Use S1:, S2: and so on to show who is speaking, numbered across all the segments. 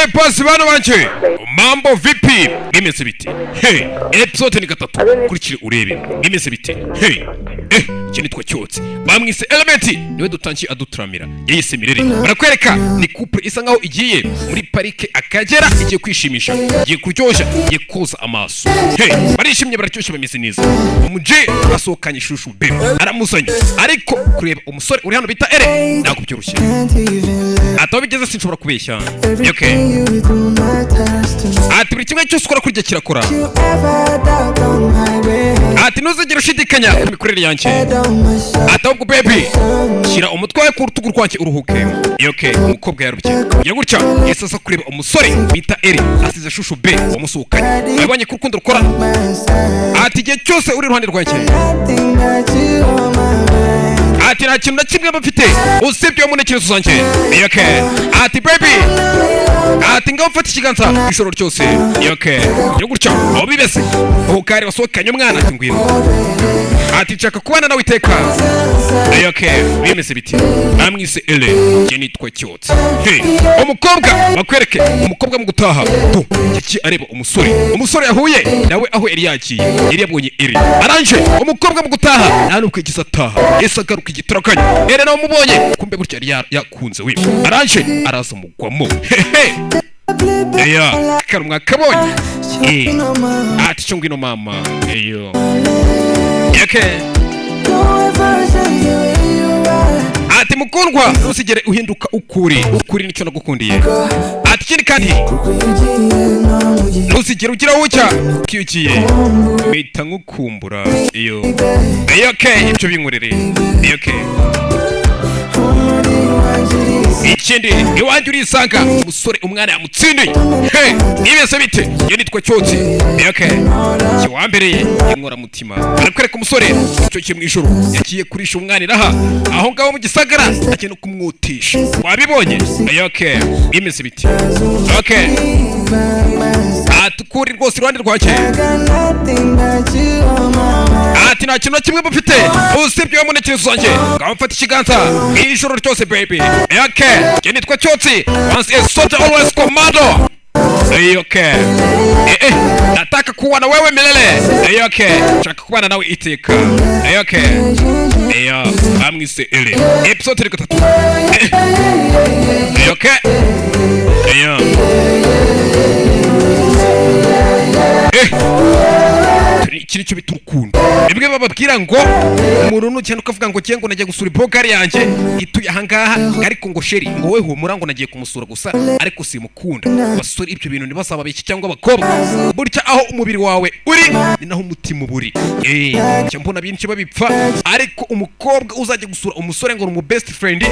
S1: Subscribers, bana banje, mambo vipi? Bimeze bite? Hey, episode ni gatatu, kurikira urebe bimeze bite. Hey, iki nitwa Cyotsi, bamwise Element, niwe dutangiye aduturamira, yayise Mirere. Barakwereka ni couple isa nkaho igiye muri parike Akagera, igiye kwishimisha, igiye kuryoshya, igiye koza amaso. Hey, barishimye, bararyoshye, bameze neza. Umuji asohokanye ishushu be aramuzanye, ariko kureba umusore uri hano bita Ere ntabwo byoroshye. Ati aho bigeze sinshobora kubeshya. Okay, ati buri kimwe cyose ukora kurya kirakora. Ati ntuzigere ushidikanya ku mikorere yanjye. Ati ahubwo baby, shyira umutwe wawe ku rutugu rwanjye uruhuke. Okay, umukobwa yarubye kugira gutya, yahise aza kureba umusore bita Eri, asize shushu be wamusohokanye. Wabonye ko urukundo rukora. Ati igihe cyose uri iruhande rwanjye, ati nta kintu na kimwe mba mfite usibye mu ntekerezo zanjye. Okay, ati baby, ati ngaho mfata ikiganza ijoro ryose. Okay, kugira gutya aho bibese aho kare wasohokanye umwana, ati ngwino, ati nshaka kubana nawe iteka. Okay, bimeze biti? Bamwise Ele, njye nitwa Cyotsi. Hey, umukobwa bakwereke, umukobwa mu gutaha tu yagiye areba umusore, umusore yahuye nawe aho yari yagiye, yari yabonye Ere aranje. Umukobwa mu gutaha nta nubwo yagize ataha, yahise agaruka igitarakanya. Ere nawe umubonye, kumbe burya yari yakunze we, aranje araza mugwamo. Hehe, eya kare mwakabonye. Ati cyo ngwino mama. Eyo, okay. Ati mukundwa, ntuzigere uhinduka ukuri, ukuri nicyo nagukundiye. Ati ikindi kandi ntuzigere ugira wucya, kuko iyo ugiye mpita nkukumbura. Iyo iyo, okay, ibyo binkorere. Iyo, okay. Ikindi iwanjye urisanga. Umusore umwana yamutsindiye. He, nibese bite? Iyo nitwa Cyotsi. Okay, kiwambereye inkoramutima. Barakwereka umusore icyo mu ijoro yagiye kurisha umwana iraha aho ngaho mu gisagara, agiye no kumwotisha. Wabibonye? Okay, bimeze biti? Okay, atukuri rwose iruhande rwanjye. Ati nta kintu na kimwe mufite usibye mu ntekerezo zanjye. Ngaho mfata ikiganza ijoro ryose, baby. Okay, njye nitwa Cyotsi. Once a soldier, always commando. Okay, nataka kuwa na wewe milele. Okay, nshaka kubana nawe iteka. Okay, eyo bamwise Ele, episode iri gatatu. Okay, eyo iki nicyo bita urukundo. Bimwe bababwira ngo umuntu nugenda ukavuga ngo ngiye, ngo nagiye gusura ibogari yanjye ituye ahangaha, ariko ngo chéri, ngo wowe humura, ngo nagiye kumusura gusa ariko simukunda. Basore, ibyo bintu ntibazababeshye, cyangwa abakobwa. Burya aho umubiri wawe uri ni naho umutima uba uri. Njya mbona benshi babipfa, ariko umukobwa uzajya gusura umusore ngo ni umu best friend,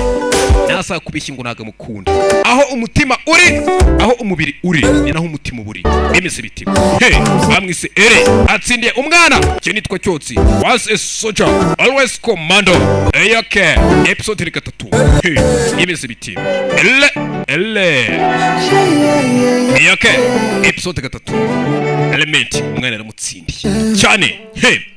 S1: ntazakubeshye ngo ntabwo amukunda. Aho umutima uri, aho umubiri uri ni naho umutima uba uri. Bimeze biti? Hey, bamwise Ere, atsindiye umwana. Njye nitwa Cyotsi. Once a soldier, always commando. Hey, okay, episode iri gatatu. Hey, bimeze biti? Ele ele. Hey, okay, episode gatatu, Element umwana yaramutsindiye cyane. Hey.